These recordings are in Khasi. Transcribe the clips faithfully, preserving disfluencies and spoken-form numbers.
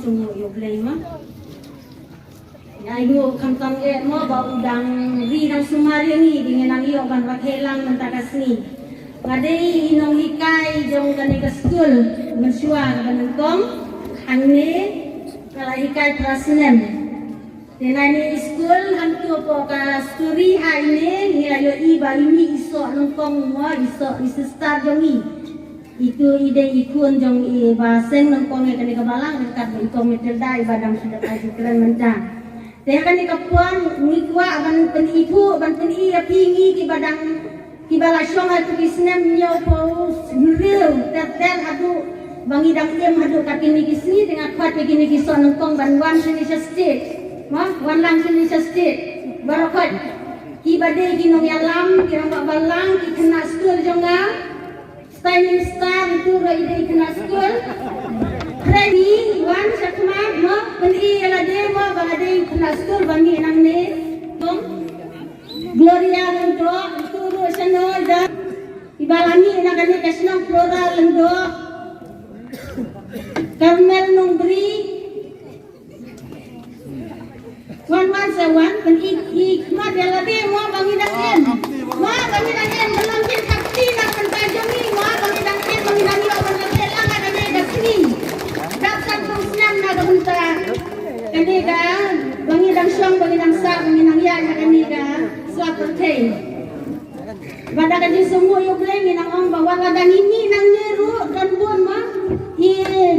Sngewbha ïa U Blei ma. Nga ïoh khamtam eh mo ba u dang ri dang sumar ïa ngi, dei ngi nang ïoh ban wan heh lang mynta ka sngi. Nga dei i nonghikai jong kane ka skul mynshuwa kaba nyngkong, hangne nga la hikai phra snem. Te na ine i skul hangto po ka sturi ha ine ngi la ïohi ba i mih i soh nyngkong mo, i soh i sister jong i. Itu i dei i khun jong i ba seng nyngkong ïa kane ka balang, ryngkat bad i Kong Matilda i ba dang shu dep ai shu kren mynta. Te ha kane ka por ngi kwah ban pyni phuh, ban pyni ïa phi ngi ki ba dang, ki ba la shong ha tu ki snem hynñiew phew hynriew ter ter haduh ba ngi dang im haduh ka kine ki sngi, te nga khot ïa kine ki soh nyngkong ban wan shane sha stage. Ma, wan lang shane sha stage. Baroh khoit. Ki ba dei ki nongïalam, ki rangbah balang, ki khynnah skul jong nga. Shining star itu ruh i dei khynnah skul. Hynrei ngi wan shakhmat mo, pyni ïa lade mo ba nga dei khynnah skul ba mih nangne. Kong Gloria Lyngdoh, itu ruh shano i da. I ba la mih na kane ka shnong Flora Lyngdoh. Carmel Nongbri. Wan wan sa wan, pyni i khmat ïa lade mo ba ngi dang im. Mo ba ngi dang im, ba long kin khapti na ka bynta jong ngi mo ba ngi dang im, ba ngi dang ïoh ban lade lang ha kane ka sngi. Dap san phew snem na ka bynta kane ka, ba ngi dang shong, ba ngi dang sah, ba ngi dang ïaid ha kane ka sla pyrthei. Bad da ka jingsngewnguh ïa U Blei ngi nang ong ba wat la dang i mih nangne ruh don bun ma. I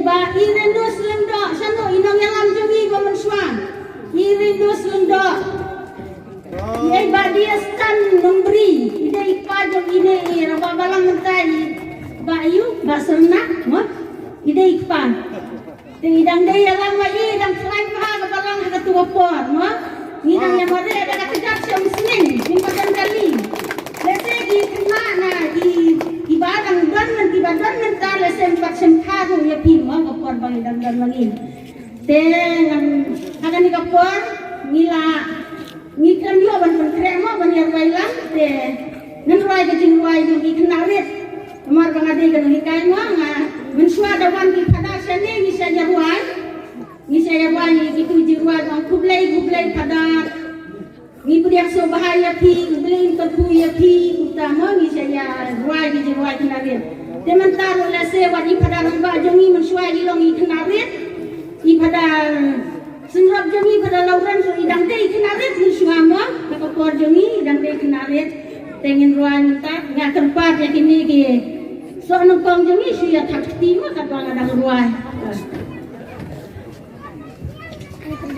Bah Irinus Lyngdoh, shano i nongïalam jong ngi ba mynshuwa. Irinus Lyngdoh. I Bah Diastan Nongbri, i dei i kpa jong ine i rangbah balang mynta i Bah Ayu, Bah Serna, ma. I dei i kpa. Te i dang dei ïalam ma i dang khlaiñ bha ka balang ha katu ka por mo. Ngi dang ïa mareh da ka kjat sha umsning, ngim pat don kali. Lehse ki khynnah na i, i ba dang don, man ki ba don mynta lehse ngim pat shim kha ruh ïa phi mo ka por ba ngi dang don ma ngi. Te ngan ha kane ka por ngi la Ngi khlem ïoh ban pynkhreh mo ban ïa rwai lang te ngan rwai ka jingrwai jong ki khynnah rit. Namar ba nga dei ka nonghikai mo nga mynshuwa da wan ki phada shane ngi sa ïa rwai. Ngi sa ïa rwai ngi kitu jingrwai ba khublei khublei phada. Ngi pdiang sngewbha ïa phi, khublei kyrkhu ïa phi, kumta mo ngi sa ïa rwai ki jingrwai khynnah rit. Te mynta ruh lehse wat i phada rangbah jong ngi mynshuwa i long i khynnah rit. I phada Synrop jong ngi phada Lawrence ruh i dang dei khynnah rit mynshuwa mo, ha ka por jong ngi i dang dei khynnah rit. Te ngin rwai mynta, nga kyrpad ïa kine ki soh nyngkong jong ngi shu ïa thap kti mo katba nga dang rwai.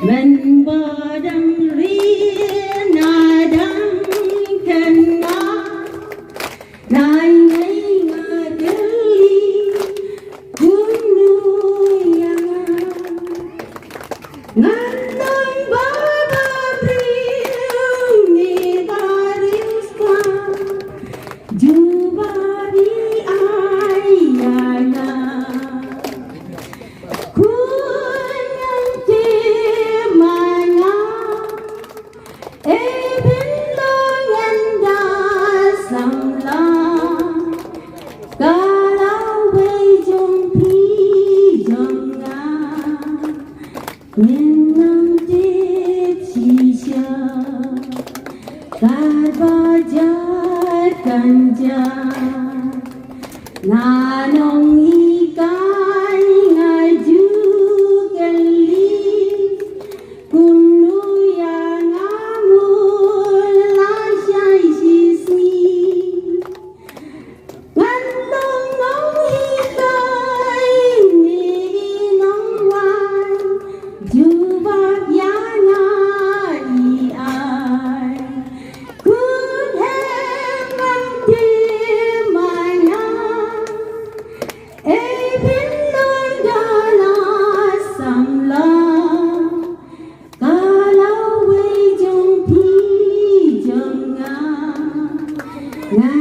Mynba dang rit na dang khynnah. Nai nai nga kylli kumno ïa nga. Ngan don ba ba briew ne ba riewstad. Jubab i ai ïa nga. Khun ngan tip ma nga. Ei Bynlong ngan da samla, ka lawei jong phi jong nga. Ngin nang tip shisha, katba jat kan jat. Nga nonghikai nga ju kylli. Kumno ïa nga mut lashai shisngi. Ngan long nonghikai ne nongrwai. Jubab ïa nga i ai. Khun em ngan tip ma nga. Ei Bynlong da la samla. Ka lawei jong phi jong nga. Nga